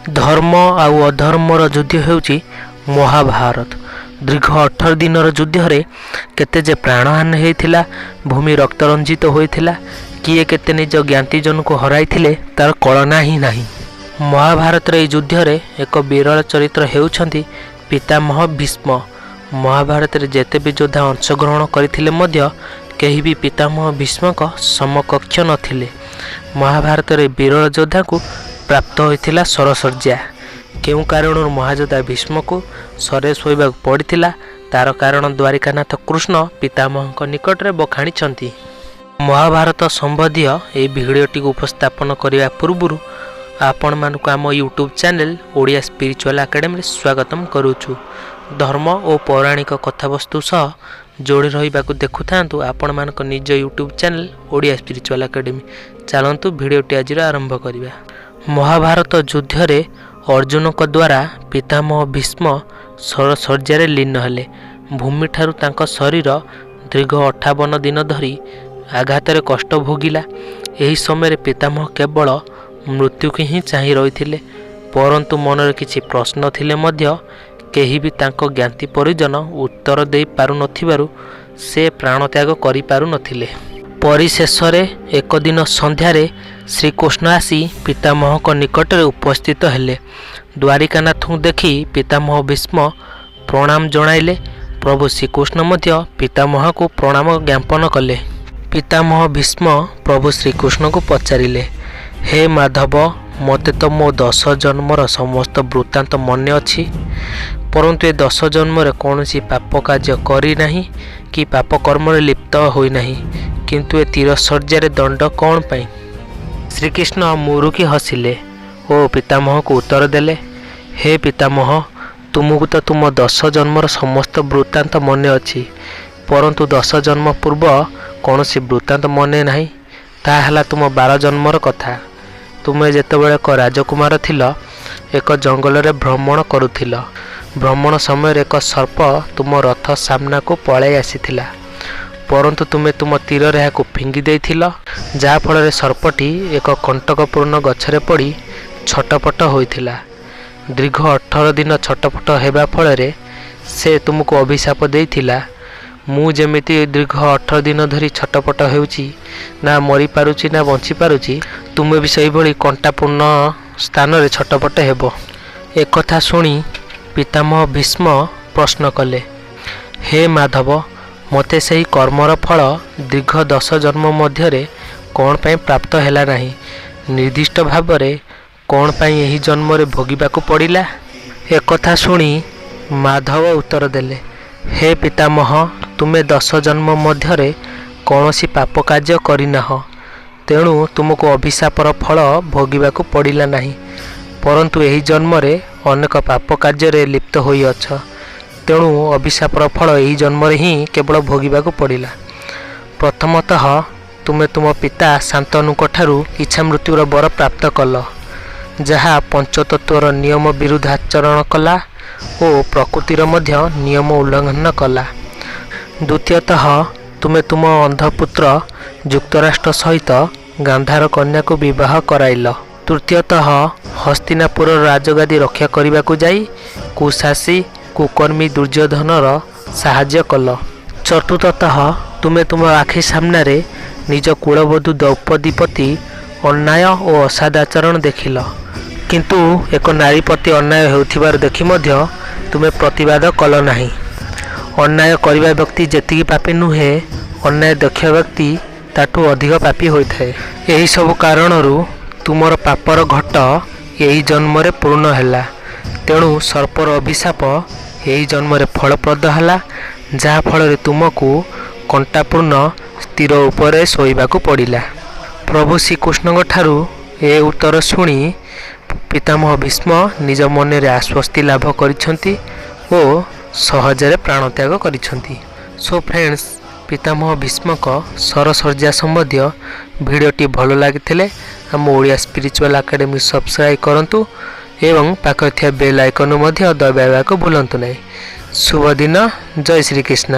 ଧର୍ମ ଆଉ ଅଧର୍ମର ଯୁଦ୍ଧ ହେଉଛି ମହାଭାରତ। ଦୀର୍ଘ 18 ଦିନର ଯୁଦ୍ଧରେ କେତେ ଯେ ପ୍ରାଣହାନି ହୋଇଥିଲା, ଭୂମି ରକ୍ତରଞ୍ଜିତ ହୋଇଥିଲା, କିଏ କେତେ ନିଜ ଜ୍ଞାତିଜନକୁ ହରାଇଥିଲେ ତା'ର କଳନା ହିଁ ନାହିଁ। ମହାଭାରତର ଏହି ଯୁଦ୍ଧରେ ଏକ ବିରଳ ଚରିତ୍ର ହେଉଛନ୍ତି ପିତାମହ ଭୀଷ୍ମ। ମହାଭାରତରେ ଯେତେ ବି ଯୋଦ୍ଧା ଅଂଶଗ୍ରହଣ କରିଥିଲେ ମଧ୍ୟ କେହି ବି ପିତାମହ ଭୀଷ୍ମଙ୍କ ସମକକ୍ଷ ନଥିଲେ। ମହାଭାରତରେ ବିରଳ ଯୋଦ୍ଧାଙ୍କୁ ପ୍ରାପ୍ତ ହୋଇଥିଲା ଶରଶଯ୍ୟା। କେଉଁ କାରଣରୁ ମହାଯୋଦ୍ଧା ଭୀଷ୍ମକୁ ଶରେ ଶୋଇବାକୁ ପଡ଼ିଥିଲା, ତା'ର କାରଣ ଦ୍ୱାରିକାନାଥ କୃଷ୍ଣ ପିତାମହଙ୍କ ନିକଟରେ ବଖାଣିଛନ୍ତି। ମହାଭାରତ ସମ୍ବନ୍ଧୀୟ ଏହି ଭିଡ଼ିଓଟିକୁ ଉପସ୍ଥାପନ କରିବା ପୂର୍ବରୁ ଆପଣମାନଙ୍କୁ ଆମ ୟୁଟ୍ୟୁବ୍ ଚ୍ୟାନେଲ୍ ଓଡ଼ିଆ ସ୍ପିରିଚୁଆଲ୍ ଏକାଡେମୀରେ ସ୍ୱାଗତମ କରୁଛୁ। ଧର୍ମ ଓ ପୌରାଣିକ କଥାବସ୍ତୁ ସହ ଯୋଡ଼ି ରହିବାକୁ ଦେଖୁଥାନ୍ତୁ ଆପଣମାନଙ୍କ ନିଜ YouTube channel Odia spiritual academy. ଚାଲନ୍ତୁ, ଭିଡ଼ିଓଟି ଆଜିର ଆରମ୍ଭ କରିବା। ମହାଭାରତ ଯୁଦ୍ଧରେ ଅର୍ଜୁନଙ୍କ ଦ୍ୱାରା ପିତାମହ ଭୀଷ୍ମ ଶରଶଯ୍ୟାରେ ଲୀନ ହେଲେ। ଭୂମିଠାରୁ ତାଙ୍କ ଶରୀର ଦୀର୍ଘ 58 ଦିନ ଧରି ଆଘାତରେ କଷ୍ଟ ଭୋଗିଲା। ଏହି ସମୟରେ ପିତାମହ କେବଳ ମୃତ୍ୟୁକୁ ହିଁ ଚାହିଁ ରହିଥିଲେ। ପରନ୍ତୁ ମନରେ କିଛି ପ୍ରଶ୍ନ ଥିଲେ ମଧ୍ୟ କେହି ବି ତାଙ୍କ ଜ୍ଞାତି ପରିଜନ ଉତ୍ତର ଦେଇ ପାରୁନଥିବାରୁ ସେ ପ୍ରାଣତ୍ୟାଗ କରିପାରୁନଥିଲେ। ପରିଶେଷରେ ଏକ ଦିନ ସନ୍ଧ୍ୟାରେ ଶ୍ରୀକୃଷ୍ଣ ଆସି ପିତାମହଙ୍କ ନିକଟରେ ଉପସ୍ଥିତ ହେଲେ। ଦ୍ୱାରିକାନାଥଙ୍କୁ ଦେଖି ପିତାମହ ଭୀଷ୍ମ ପ୍ରଣାମ ଜଣାଇଲେ। ପ୍ରଭୁ ଶ୍ରୀକୃଷ୍ଣ ମଧ୍ୟ ପିତାମହଙ୍କୁ ପ୍ରଣାମ ଜ୍ଞାପନ କଲେ। ପିତାମହ ଭୀଷ୍ମ ପ୍ରଭୁ ଶ୍ରୀକୃଷ୍ଣଙ୍କୁ ପଚାରିଲେ, "ହେ ମାଧବ, ମୋତେ ତ ମୋ 10 ଜନ୍ମର ସମସ୍ତ ବୃତ୍ତାନ୍ତ ମନେ ଅଛି। ପରନ୍ତୁ ଏ 10 ଜନ୍ମରେ କୌଣସି ପାପ କାର୍ଯ୍ୟ କରିନାହିଁ କି ପାପ କର୍ମରେ ଲିପ୍ତ ହୋଇନାହିଁ। କିନ୍ତୁ ଏ ତୀରଶଯ୍ୟାରେ ଦଣ୍ଡ କ'ଣ ପାଇଁ?" ଶ୍ରୀକୃଷ୍ଣ ମୁରୁକି ହସିଲେ ଓ ପିତାମହଙ୍କୁ ଉତ୍ତର ଦେଲେ, "ହେ ପିତାମହ, ତୁମକୁ ତ ତୁମ 10 ଜନ୍ମର ସମସ୍ତ ବୃତ୍ତାନ୍ତ ମନେ ଅଛି, ପରନ୍ତୁ 10 ଜନ୍ମ ପୂର୍ବ କୌଣସି ବୃତ୍ତାନ୍ତ ମନେ ନାହିଁ। ତାହା ହେଲା ତୁମ 12 ଜନ୍ମର କଥା। ତୁମେ ଯେତେବେଳେ ଏକ ରାଜକୁମାର ଥିଲ, ଏକ ଜଙ୍ଗଲରେ ଭ୍ରମଣ କରୁଥିଲ। ଭ୍ରମଣ ସମୟରେ ଏକ ସର୍ପ ତୁମ ରଥ ସାମ୍ନାକୁ ପଳାଇ ଆସିଥିଲା। ପରନ୍ତୁ ତୁମେ ତୁମ ତୀରରେ ଏହାକୁ ଫିଙ୍ଗି ଦେଇଥିଲ, ଯାହାଫଳରେ ସର୍ପଟି ଏକ କଣ୍ଟକପୂର୍ଣ୍ଣ ଗଛରେ ପଡ଼ି ଛଟପଟ ହୋଇଥିଲା। ଦୀର୍ଘ 18 ଦିନ ଛଟପଟ ହେବା ଫଳରେ ସେ ତୁମକୁ ଅଭିଶାପ ଦେଇଥିଲା, ମୁଁ ଯେମିତି ଦୀର୍ଘ 18 ଦିନ ଧରି ଛଟପଟ ହେଉଛି, ନା ମରିପାରୁଛି ନା ବଞ୍ଚିପାରୁଛି, ତୁମେ ବି ସେହିଭଳି କଣ୍ଟାପୂର୍ଣ୍ଣ ସ୍ଥାନରେ ଛଟପଟ ହେବ।" ଏକଥା ଶୁଣି ପିତାମହ ଭୀଷ୍ମ ପ୍ରଶ୍ନ କଲେ, "ହେ ମାଧବ, ମୋତେ ସେହି କର୍ମର ଫଳ ଦୀର୍ଘ 10 ଜନ୍ମ ମଧ୍ୟରେ କ'ଣ ପାଇଁ ପ୍ରାପ୍ତ ହେଲା ନାହିଁ? ନିର୍ଦ୍ଦିଷ୍ଟ ଭାବରେ କ'ଣ ପାଇଁ ଏହି ଜନ୍ମରେ ଭୋଗିବାକୁ ପଡ଼ିଲା?" ଏକଥା ଶୁଣି ମାଧବ ଉତ୍ତର ଦେଲେ, "ହେ ପିତାମହ, ତୁମେ 10 ଜନ୍ମ ମଧ୍ୟରେ କୌଣସି ପାପ କାର୍ଯ୍ୟ କରିନାହଁ, ତେଣୁ ତୁମକୁ ଅଭିଶାପର ଫଳ ଭୋଗିବାକୁ ପଡ଼ିଲା ନାହିଁ। ପରନ୍ତୁ ଏହି ଜନ୍ମରେ ଅନେକ ପାପ କାର୍ଯ୍ୟରେ ଲିପ୍ତ ହୋଇଅଛ, ତେଣୁ ଅଭିଶାପର ଫଳ ଏହି ଜନ୍ମରେ ହିଁ କେବଳ ଭୋଗିବାକୁ ପଡ଼ିଲା। ପ୍ରଥମତଃ ତୁମେ ତୁମ ପିତା ଶାନ୍ତନୁଙ୍କଠାରୁ ଇଚ୍ଛାମୃତ୍ୟୁର ବର ପ୍ରାପ୍ତ କଲ, ଯାହା ପଞ୍ଚତତ୍ତ୍ୱର ନିୟମ ବିରୁଦ୍ଧ ଆଚରଣ କଲା ଓ ପ୍ରକୃତିର ମଧ୍ୟ ନିୟମ ଉଲ୍ଲଂଘନ କଲା। ଦ୍ୱିତୀୟତଃ ତୁମେ ତୁମ ଅନ୍ଧପୁତ୍ର ଯୁକ୍ତରାଷ୍ଟ୍ର ସହିତ ଗାନ୍ଧାର କନ୍ୟାକୁ ବିବାହ କରାଇଲ। ତୃତୀୟତଃ ହସ୍ତିନାପୁରର ରାଜଗାଦି ରକ୍ଷା କରିବାକୁ ଯାଇ କୁଶାସୀ କୁକର୍ମୀ ଦୁର୍ଯ୍ୟୋଧନର ସାହାଯ୍ୟ କଲ। ଚତୁର୍ଥତଃ ତୁମେ ତୁମ ଆଖି ସାମ୍ନାରେ ନିଜ କୁଳବଧୂ ଦ୍ରୌପଦୀ ପ୍ରତି ଅନ୍ୟାୟ ଓ ଅସଦାଚରଣ ଦେଖିଲ। କିନ୍ତୁ ଏକ ନାରୀ ପ୍ରତି ଅନ୍ୟାୟ ହେଉଥିବାର ଦେଖି ମଧ୍ୟ ତୁମେ ପ୍ରତିବାଦ କଲ ନାହିଁ। ଅନ୍ୟାୟ କରିବା ବ୍ୟକ୍ତି ଯେତିକି ପାପୀ ନୁହେଁ, ଅନ୍ୟାୟ ଦେଖିବା ବ୍ୟକ୍ତି ତାଠୁ ଅଧିକ ପାପୀ ହୋଇଥାଏ। ଏହିସବୁ କାରଣରୁ ତୁମର ପାପର ଘଟ ଏହି ଜନ୍ମରେ ପୂର୍ଣ୍ଣ ହେଲା। ତେଣୁ ସର୍ପର ଅଭିଶାପ ଏହି ଜନ୍ମରେ ଫଳପ୍ରଦ ହେଲା, ଯାହାଫଳରେ ତୁମକୁ କଣ୍ଟାପୂର୍ଣ୍ଣ ତୀର ଉପରେ ଶୋଇବାକୁ ପଡ଼ିଲା।" ପ୍ରଭୁ ଶ୍ରୀକୃଷ୍ଣଙ୍କ ଠାରୁ ଏ ଉତ୍ତର ଶୁଣି ପିତାମହ ଭୀଷ୍ମ ନିଜ ମନରେ ଆଶ୍ୱସ୍ତି ଲାଭ କରିଛନ୍ତି ଓ ସହଜରେ ପ୍ରାଣତ୍ୟାଗ କରିଛନ୍ତି। ସୋ ଫ୍ରେଣ୍ଡସ୍, ପିତାମହ ଭୀଷ୍ମଙ୍କ ଶରଶଯ୍ୟା ସମ୍ବନ୍ଧୀୟ ଭିଡ଼ିଓଟି ଭଲ ଲାଗିଥିଲେ ଆମ ଓଡ଼ିଆ ସ୍ପିରିଚୁଆଲ୍ ଏକାଡେମୀ ସବସ୍କ୍ରାଇବ୍ କରନ୍ତୁ ଏବଂ ପାଖରେ ଥିବା ବେଲ୍ ଆଇକନ୍ ମଧ୍ୟ ଦବାଇବାକୁ ଭୁଲନ୍ତୁ ନାହିଁ। ଶୁଭ ଦିନ, ଜୟ ଶ୍ରୀକୃଷ୍ଣ।